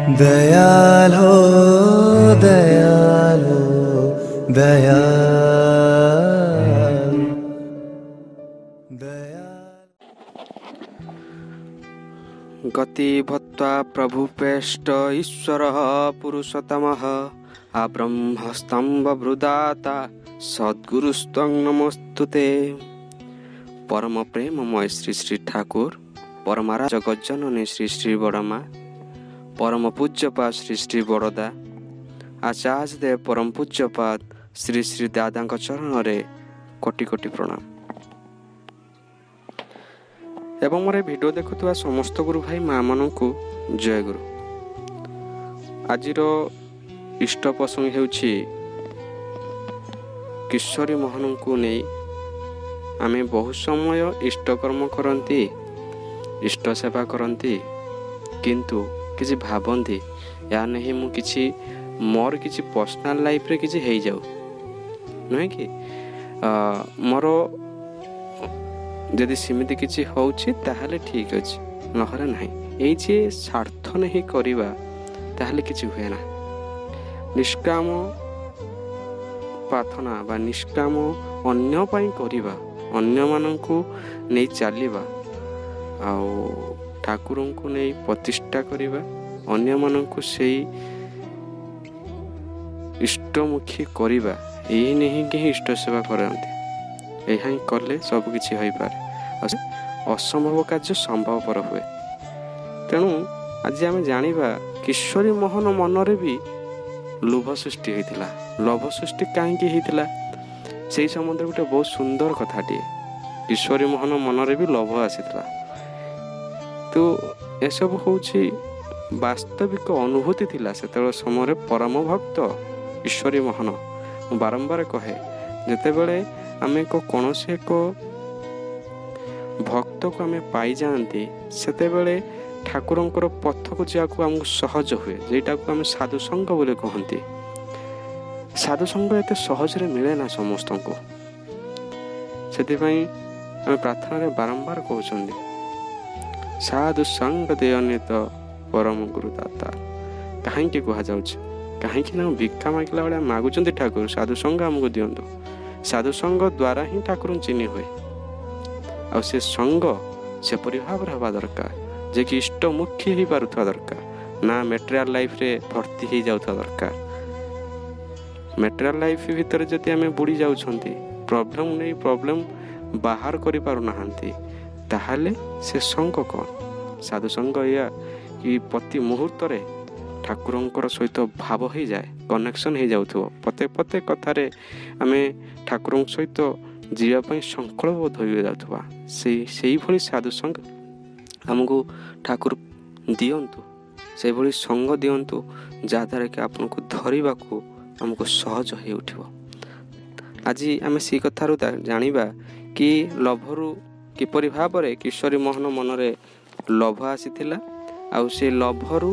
दयालो दयालो दयाल दयाल। गति भत्वा प्रभुपेष्ट ईश्वरः पुरुषोत्तमः आब्रह्मस्तम्भभृदाता सद्गुरुस्त्वं नमस्तुते। परम प्रेममय श्री श्री ठाकुर परमारा जगज्जननी श्री श्री बड़मा परम पूज्यपाद श्री श्री बड़दा आचार्य देव परम पूज्यपाद श्री श्री दादाଙ୍କ ଚରଣରେ କୋଟି କୋଟି ପ୍ରଣାମ। ଏବଂ ମୋର ଏ ଭିଡ଼ିଓ ଦେଖୁଥିବା ସମସ୍ତ ଗୁରୁ ଭାଇ ମାଆମାନଙ୍କୁ ଜୟ ଗୁରୁ। ଆଜିର ଇଷ୍ଟ ପ୍ରସଙ୍ଗ ହେଉଛି କିଶୋରୀ ମୋହନଙ୍କୁ ନେଇ। ଆମେ ବହୁ ସମୟ ଇଷ୍ଟକର୍ମ କରନ୍ତି, ଇଷ୍ଟ ସେବା କରନ୍ତି, କିନ୍ତୁ କିଛି ଭାବନ୍ତି ଏହା ନେଇ ମୁଁ କିଛି ମୋର କିଛି ପର୍ସନାଲ୍ ଲାଇଫ୍ରେ କିଛି ହେଇଯାଉ, ନୁହେଁ କି? ମୋର ଯଦି ସେମିତି କିଛି ହେଉଛି ତାହେଲେ ଠିକ୍ ଅଛି, ନହେଲେ ନାହିଁ। ଏଇ ଯେ ସ୍ୱାର୍ଥ ନେଇ କରିବା ତାହେଲେ କିଛି ହୁଏ ନା। ନିଷ୍କାମ ପ୍ରାର୍ଥନା ବା ନିଷ୍କାମ ଅନ୍ୟ ପାଇଁ କରିବା, ଅନ୍ୟମାନଙ୍କୁ ନେଇ ଚାଲିବା, ଆଉ ଠାକୁରଙ୍କୁ ନେଇ ପ୍ରତିଷ୍ଠା କରିବା, ଅନ୍ୟମାନଙ୍କୁ ସେଇ ଇଷ୍ଟମୁଖୀ କରିବା, ଏହି ନେଇକି ହିଁ ଇଷ୍ଟ ସେବା କରନ୍ତି। ଏହା ହିଁ କଲେ ସବୁକିଛି ହୋଇପାରେ, ଆଉ ଅସମ୍ଭବ କାର୍ଯ୍ୟ ସମ୍ଭବପର ହୁଏ। ତେଣୁ ଆଜି ଆମେ ଜାଣିବା କିଶୋରୀ ମୋହନ ମନରେ ବି ଲୋଭ ସୃଷ୍ଟି ହୋଇଥିଲା। ଲୋଭ ସୃଷ୍ଟି କାହିଁକି ହେଇଥିଲା ସେଇ ସମ୍ବନ୍ଧରେ ଗୋଟେ ବହୁତ ସୁନ୍ଦର କଥାଟିଏ। କିଶୋରୀ ମୋହନ ମନରେ ବି ଲୋଭ ଆସିଥିଲା। ତ ଏସବୁ ହେଉଛି ବାସ୍ତବିକ ଅନୁଭୂତି ଥିଲା ସେତେବେଳେ ସମୟରେ। ପରମ ଭକ୍ତ କିଶୋରୀ ମୋହନ, ମୁଁ ବାରମ୍ବାର କହେ, ଯେତେବେଳେ ଆମେ ଏକ କୌଣସି ଏକ ଭକ୍ତକୁ ଆମେ ପାଇଯାଆନ୍ତି, ସେତେବେଳେ ଠାକୁରଙ୍କର ପଥକୁ ଯିବାକୁ ଆମକୁ ସହଜ ହୁଏ, ଯେଉଁଟାକୁ ଆମେ ସାଧୁସଙ୍ଗ ବୋଲି କହନ୍ତି। ସାଧୁସଙ୍ଗ ଏତେ ସହଜରେ ମିଳେ ନା ସମସ୍ତଙ୍କୁ। ସେଥିପାଇଁ ଆମେ ପ୍ରାର୍ଥନାରେ ବାରମ୍ବାର କହୁଛନ୍ତି, ସାଧୁ ସଙ୍ଗ ଦେୟନିତ ପରମ ଗୁରୁଦାତା। କାହିଁକି କୁହାଯାଉଛି? କାହିଁକି ନା ଭିକ୍ଷା ମାଗିଲା ଭଳିଆ ମାଗୁଛନ୍ତି ଠାକୁର, ସାଧୁସଙ୍ଗ ଆମକୁ ଦିଅନ୍ତୁ। ସାଧୁସଙ୍ଗ ଦ୍ୱାରା ହିଁ ଠାକୁରଙ୍କୁ ଚିହ୍ନି ହୁଏ। ଆଉ ସେ ସଙ୍ଗ ସେପରି ଭାବରେ ହେବା ଦରକାର ଯେ କି ଇଷ୍ଟମୁଖୀ ହେଇପାରୁଥିବା ଦରକାର, ନା ମେଟେରିଆଲ ଲାଇଫରେ ଭର୍ତ୍ତି ହେଇଯାଉଥିବା ଦରକାର। ମେଟେରିଆଲ ଲାଇଫ ଭିତରେ ଯଦି ଆମେ ବୁଡ଼ି ଯାଉଛନ୍ତି, ପ୍ରୋବ୍ଲେମ୍ ନେଇ ପ୍ରୋବ୍ଲେମ୍ ବାହାର କରିପାରୁନାହାନ୍ତି, ତାହେଲେ ସେ ସଙ୍ଗ କ'ଣ? ସାଧୁସଙ୍ଗ ଏଇଆ କି ପ୍ରତି ମୁହୂର୍ତ୍ତରେ ଠାକୁରଙ୍କର ସହିତ ଭାବ ହେଇଯାଏ, କନେକ୍ସନ୍ ହେଇଯାଉଥିବ। ପ୍ରତ୍ୟେକ ପ୍ରତ୍ୟେକ କଥାରେ ଆମେ ଠାକୁରଙ୍କ ସହିତ ଯିବା ପାଇଁ ସଂକଳ୍ପବଦ୍ଧ ହୋଇଯାଉଥିବା। ସେଇଭଳି ସାଧୁସଙ୍ଗ ଆମକୁ ଠାକୁର ଦିଅନ୍ତୁ, ସେଇଭଳି ସଙ୍ଗ ଦିଅନ୍ତୁ ଯାହାଦ୍ୱାରା କି ଆପଣଙ୍କୁ ଧରିବାକୁ ଆମକୁ ସହଜ ହୋଇଉଠିବ। ଆଜି ଆମେ ସେଇ କଥାରୁ ଜାଣିବା କି ଲୋଭରୁ କିପରି ଭାବରେ କିଶୋରୀ ମୋହନ ମନରେ ଲୋଭ ଆସିଥିଲା, ଆଉ ସେ ଲୋଭରୁ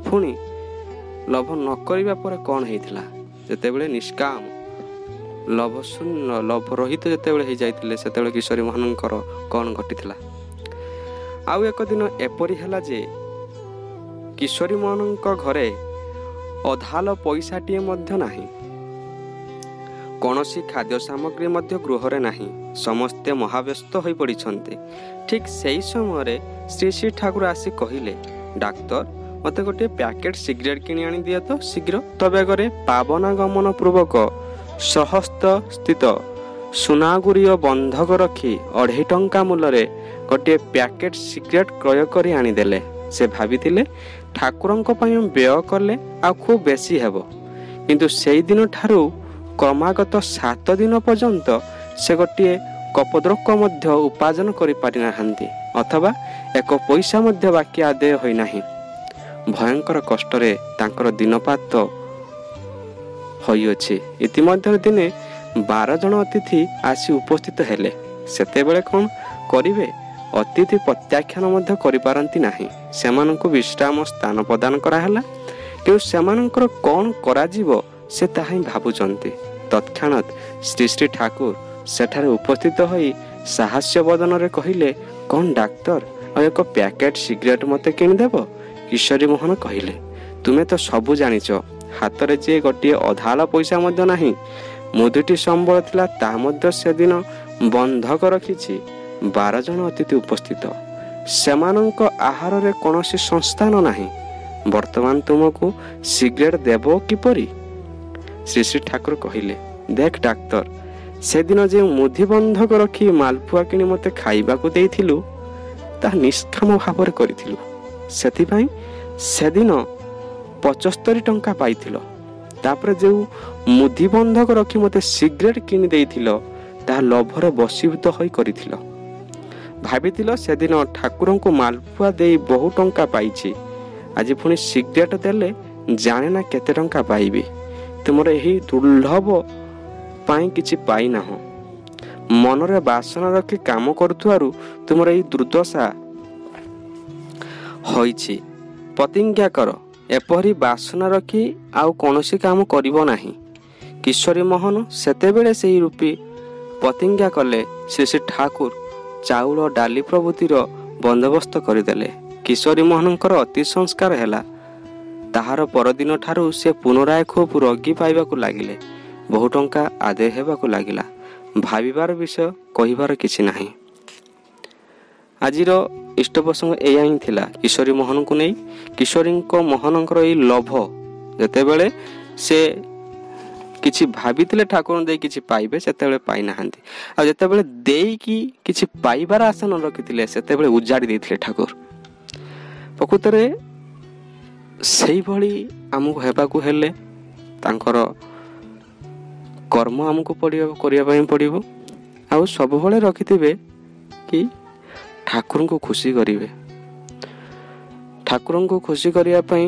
ପୁଣି ଲୋଭ ନ କରିବା ପରେ କ'ଣ ହେଇଥିଲା। ଯେତେବେଳେ ନିଷ୍କାମ ଲୋଭ ଶୂନ୍ୟ ଲୋଭ ରହିତ ଯେତେବେଳେ ହେଇଯାଇଥିଲେ, ସେତେବେଳେ କିଶୋରୀ ମୋହନଙ୍କର କ'ଣ ଘଟିଥିଲା। ଆଉ ଏକ ଦିନ ଏପରି ହେଲା ଯେ କିଶୋରୀ ମୋହନଙ୍କ ଘରେ ଅଧାଲ ପଇସାଟିଏ ମଧ୍ୟ ନାହିଁ, କୌଣସି ଖାଦ୍ୟ ସାମଗ୍ରୀ ମଧ୍ୟ ଗୃହରେ ନାହିଁ। ସମସ୍ତେ ମହାବ୍ୟସ୍ତ ହୋଇପଡ଼ିଛନ୍ତି। ଠିକ୍ ସେହି ସମୟରେ ଶ୍ରୀ ଶ୍ରୀ ଠାକୁର ଆସି କହିଲେ, ଡାକ୍ତର, ମୋତେ ଗୋଟିଏ ପ୍ୟାକେଟ୍ ସିଗାରେଟ୍ କିଣି ଆଣି ଦିଅ ତ ଶୀଘ୍ର। ବେଗରେ ପାବନାଗମନ ପୂର୍ବକ ସହସ୍ତ ସ୍ଥିତ ସୁନାଗୁଡ଼ିଏ ବନ୍ଧକ ରଖି 2.5 ଟଙ୍କା ମୂଲ୍ୟରେ ଗୋଟିଏ ପ୍ୟାକେଟ୍ ସିଗାରେଟ୍ କ୍ରୟ କରି ଆଣିଦେଲେ। ସେ ଭାବିଥିଲେ ଠାକୁରଙ୍କ ପାଇଁ ବ୍ୟୟ କଲେ ଆଉ ଖୁବ୍ ବେଶୀ ହେବ, କିନ୍ତୁ ସେଇଦିନ ଠାରୁ କ୍ରମାଗତ 7 ଦିନ ପର୍ଯ୍ୟନ୍ତ ସେ ଗୋଟିଏ କପଦ୍ରୋକ ମଧ୍ୟ ଉପାର୍ଜନ କରିପାରିନାହାନ୍ତି, ଅଥବା ଏକ ପଇସା ମଧ୍ୟ ବାକି ଆଦାୟ ହୋଇନାହିଁ। ଭୟଙ୍କର କଷ୍ଟରେ ତାଙ୍କର ଦିନପାତ ହୋଇଅଛି। ଇତିମଧ୍ୟରେ ଦିନେ 12 ଜଣ ଅତିଥି ଆସି ଉପସ୍ଥିତ ହେଲେ। ସେତେବେଳେ କ'ଣ କରିବେ? ଅତିଥି ପ୍ରତ୍ୟାଖ୍ୟାନ ମଧ୍ୟ କରିପାରନ୍ତି ନାହିଁ। ସେମାନଙ୍କୁ ବିଶ୍ରାମ ସ୍ଥାନ ପ୍ରଦାନ କରାହେଲା, କିନ୍ତୁ ସେମାନଙ୍କର କ'ଣ କରାଯିବ ସେ ତାହା ହିଁ ଭାବୁଛନ୍ତି। ତତ୍କ୍ଷଣାତ୍ ଶ୍ରୀ ଶ୍ରୀ ଠାକୁର ସେଠାରେ ଉପସ୍ଥିତ ହୋଇ ସାହସ୍ୟ ବଦନରେ କହିଲେ, କ'ଣ ଡାକ୍ତର, ଆଉ ଏକ ପ୍ୟାକେଟ୍ ସିଗାରେଟ୍ ମୋତେ କିଣିଦେବ? କିଶୋରୀ ମୋହନ କହିଲେ, ତୁମେ ତ ସବୁ ଜାଣିଛ, ହାତରେ ଯେ ଗୋଟିଏ ଅଧାଲ ପଇସା ମଧ୍ୟ ନାହିଁ। ମୁଦିଟି ସମ୍ବଳ ଥିଲା, ତାହା ମଧ୍ୟ ସେଦିନ ବନ୍ଧକ ରଖିଛି। 12 ଜଣ ଅତିଥି ଉପସ୍ଥିତ, ସେମାନଙ୍କ ଆହାରରେ କୌଣସି ସଂସ୍ଥାନ ନାହିଁ। ବର୍ତ୍ତମାନ ତୁମକୁ ସିଗାରେଟ୍ ଦେବ କିପରି? ଶ୍ରୀ ଶ୍ରୀ ଠାକୁର କହିଲେ, ଦେଖ ଡାକ୍ତର, ସେଦିନ ଯେଉଁ ମୁଦି ବନ୍ଧକ ରଖି ମାଲପୁଆ କିଣି ମୋତେ ଖାଇବାକୁ ଦେଇଥିଲୁ, ତାହା ନିଷ୍କାମ ଭାବରେ କରିଥିଲୁ, ସେଥିପାଇଁ ସେଦିନ 75 ଟଙ୍କା ପାଇଥିଲ। ତାପରେ ଯେଉଁ ମୁଦି ବନ୍ଧକ ରଖି ମୋତେ ସିଗାରେଟ୍ କିଣି ଦେଇଥିଲ, ତାହା ଲୋଭରେ ବଶୀଭୂତ ହୋଇ କରିଥିଲ। ଭାବିଥିଲ ସେଦିନ ଠାକୁରଙ୍କୁ ମାଲପୁଆ ଦେଇ ବହୁ ଟଙ୍କା ପାଇଛି, ଆଜି ପୁଣି ସିଗାରେଟ୍ ଦେଲେ ଜାଣେ ନା କେତେ ଟଙ୍କା ପାଇବି। ତୁମର ଏହି ଦୁର୍ଲଭ ପାଇଁ କିଛି ପାଇନାହଁ। ମନରେ ବାସନା ରଖି କାମ କରୁଥିବାରୁ ତୁମର ଏହି ଦୁର୍ଦ୍ଦଶା ହୋଇଛି। ପ୍ରତିଜ୍ଞା କର, ଏପରି ବାସନା ରଖି ଆଉ କୌଣସି କାମ କରିବ ନାହିଁ। କିଶୋରୀ ମୋହନ ସେତେବେଳେ ସେହି ରୂପୀ ପ୍ରତିଜ୍ଞା କଲେ। ଶ୍ରୀ ଶ୍ରୀ ଠାକୁର ଚାଉଳ ଡାଲି ପ୍ରଭୃତିର ବନ୍ଦୋବସ୍ତ କରିଦେଲେ। କିଶୋରୀ ମୋହନଙ୍କର ଅତି ସଂସ୍କାର ହେଲା। ତାହାର ପରଦିନ ଠାରୁ ସେ ପୁନରାୟ ଖୁବ୍ ରୋଗୀ ପାଇବାକୁ ଲାଗିଲେ। ବହୁ ଟଙ୍କା ଆଦାୟ ହେବାକୁ ଲାଗିଲା। ଭାବିବାର ବିଷୟ, କହିବାର କିଛି ନାହିଁ। ଆଜିର ଇଷ୍ଟ ପ୍ରସଙ୍ଗ ଏଇଆ ହିଁ ଥିଲା, କିଶୋରୀ ମୋହନଙ୍କୁ ନେଇ। କିଶୋରୀଙ୍କ ମୋହନଙ୍କର ଏଇ ଲୋଭ, ଯେତେବେଳେ ସେ କିଛି ଭାବିଥିଲେ ଠାକୁରଙ୍କୁ ଦେଇ କିଛି ପାଇବେ, ସେତେବେଳେ ପାଇନାହାନ୍ତି। ଆଉ ଯେତେବେଳେ ଦେଇକି କିଛି ପାଇବାର ଆଶା ନ ରଖିଥିଲେ, ସେତେବେଳେ ଉଜାଡ଼ି ଦେଇଥିଲେ ଠାକୁର। ପ୍ରକୃତରେ ସେଇଭଳି ଆମକୁ ହେବାକୁ ହେଲେ ତାଙ୍କର କର୍ମ ଆମକୁ ପଡ଼ିବ, କରିବା ପାଇଁ ପଡ଼ିବ। ଆଉ ସବୁବେଳେ ରଖିଥିବେ କି ଠାକୁରଙ୍କୁ ଖୁସି କରିବେ। ଠାକୁରଙ୍କୁ ଖୁସି କରିବା ପାଇଁ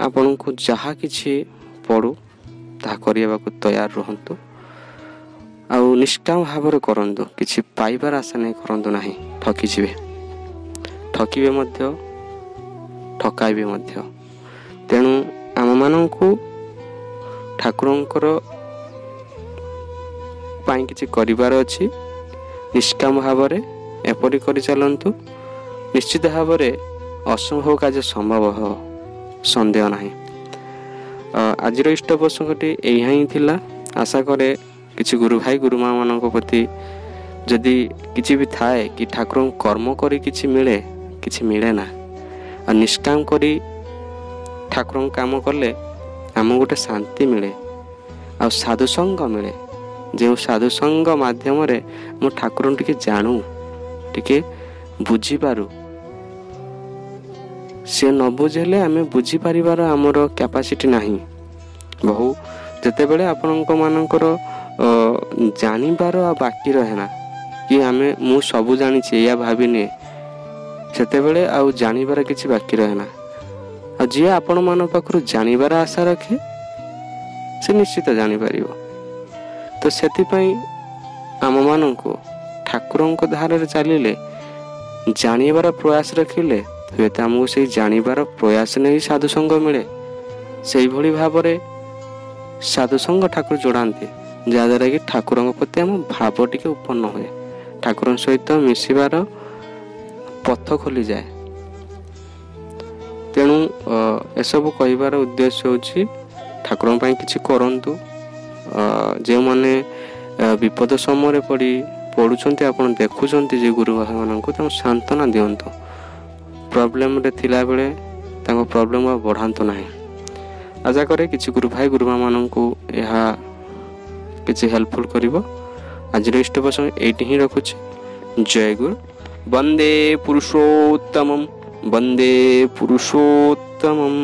ଆପଣଙ୍କୁ ଯାହା କିଛି ପଡ଼ୁ ତାହା କରିବାକୁ ତୟାର ରୁହନ୍ତୁ, ଆଉ ନିଷ୍କାମ ଭାବରେ କରନ୍ତୁ, କିଛି ପାଇବାର ଆଶା ନେଇ କରନ୍ତୁ ନାହିଁ। ଠକିଯିବେ, ଠକିବେ ମଧ୍ୟ, ଠକାଇବେ ମଧ୍ୟ। ତେଣୁ ଆମମାନଙ୍କୁ ଠାକୁରଙ୍କର ପାଇଁ କିଛି କରିବାର ଅଛି, ନିଷ୍କାମ ଭାବରେ ଏପରି କରିଚାଲନ୍ତୁ, ନିଶ୍ଚିତ ଭାବରେ ଅସମ୍ଭବ କାର୍ଯ୍ୟ ସମ୍ଭବ ହେବ, ସନ୍ଦେହ ନାହିଁ। ଆଜିର ଇଷ୍ଟ ପ୍ରସଙ୍ଗଟି ଏହା ହିଁ ଥିଲା। ଆଶା କରେ କିଛି ଗୁରୁ ଭାଇ ଗୁରୁମା ମାନଙ୍କ ପ୍ରତି ଯଦି କିଛି ବି ଥାଏ କି ଠାକୁରଙ୍କୁ କର୍ମ କରି କିଛି ମିଳେ, କିଛି ମିଳେ ନା। ଆଉ ନିଷ୍କାମ କରି ଠାକୁରଙ୍କ କାମ କଲେ ଆମକୁ ଗୋଟେ ଶାନ୍ତି ମିଳେ, ଆଉ ସାଧୁସଙ୍ଗ ମିଳେ। ଯେଉଁ ସାଧୁସଙ୍ଗ ମାଧ୍ୟମରେ ମୁଁ ଠାକୁରଙ୍କୁ ଟିକେ ଜାଣୁ, ଟିକେ ବୁଝିପାରୁ। ସେ ନ ବୁଝିଲେ ଆମେ ବୁଝିପାରିବାର ଆମର କ୍ୟାପାସିଟି ନାହିଁ। ବହୁ ଯେତେବେଳେ ଆପଣଙ୍କ ମାନଙ୍କର ଜାଣିବାର ଆଉ ବାକି ରହେ ନା କି ଆମେ ମୁଁ ସବୁ ଜାଣିଛି ଏଇଆ ଭାବିନିଏ, ସେତେବେଳେ ଆଉ ଜାଣିବାର କିଛି ବାକି ରହେ ନା। ଆଉ ଯିଏ ଆପଣମାନଙ୍କ ପାଖରୁ ଜାଣିବାର ଆଶା ରଖେ, ସେ ନିଶ୍ଚିତ ଜାଣିପାରିବ। ତ ସେଥିପାଇଁ ଆମମାନଙ୍କୁ ଠାକୁରଙ୍କ ଧାରରେ ଚାଲିଲେ, ଜାଣିବାର ପ୍ରୟାସ ରଖିଲେ, ହୁଏତ ଆମକୁ ସେଇ ଜାଣିବାର ପ୍ରୟାସ ନେଇ ସାଧୁସଙ୍ଗ ମିଳେ। ସେଇଭଳି ଭାବରେ ସାଧୁସଙ୍ଗ ଠାକୁର ଯୋଡ଼ାନ୍ତି, ଯାହାଦ୍ୱାରା କି ଠାକୁରଙ୍କ ପ୍ରତି ଆମ ଭାବ ଟିକେ ଉତ୍ପନ୍ନ ହୁଏ, ଠାକୁରଙ୍କ ସହିତ ମିଶିବାର ପଥ ଖୋଲିଯାଏ। ତେଣୁ ଏସବୁ କହିବାର ଉଦ୍ଦେଶ୍ୟ ହେଉଛି ଠାକୁରଙ୍କ ପାଇଁ କିଛି କରନ୍ତୁ। ଯେଉଁମାନେ ବିପଦ ସମୟରେ ପଡ଼ୁଛନ୍ତି, ଆପଣ ଦେଖୁଛନ୍ତି ଯେ ଗୁରୁ ଭାଇମାନଙ୍କୁ, ତାଙ୍କୁ ସାନ୍ତ୍ୱନା ଦିଅନ୍ତୁ। ପ୍ରୋବ୍ଲେମରେ ଥିଲାବେଳେ ତାଙ୍କ ପ୍ରୋବ୍ଲେମ ଆଉ ବଢ଼ାନ୍ତୁ ନାହିଁ। ଆଶା କରେ କିଛି ଗୁରୁ ଭାଇ ଗୁରୁମାମାନଙ୍କୁ ଏହା କିଛି ହେଲ୍ପଫୁଲ୍ କରିବ। ଆଜିର ଇଷ୍ଟ ପ୍ରସଙ୍ଗ ଏଇଠି ହିଁ ରଖୁଛି। ଜୟ ଗୁରୁ। ବନ୍ଦେ ପୁରୁଷୋତ୍ତମମ୍, ବନ୍ଦେ ପୁରୁଷୋତ୍ତମମ୍।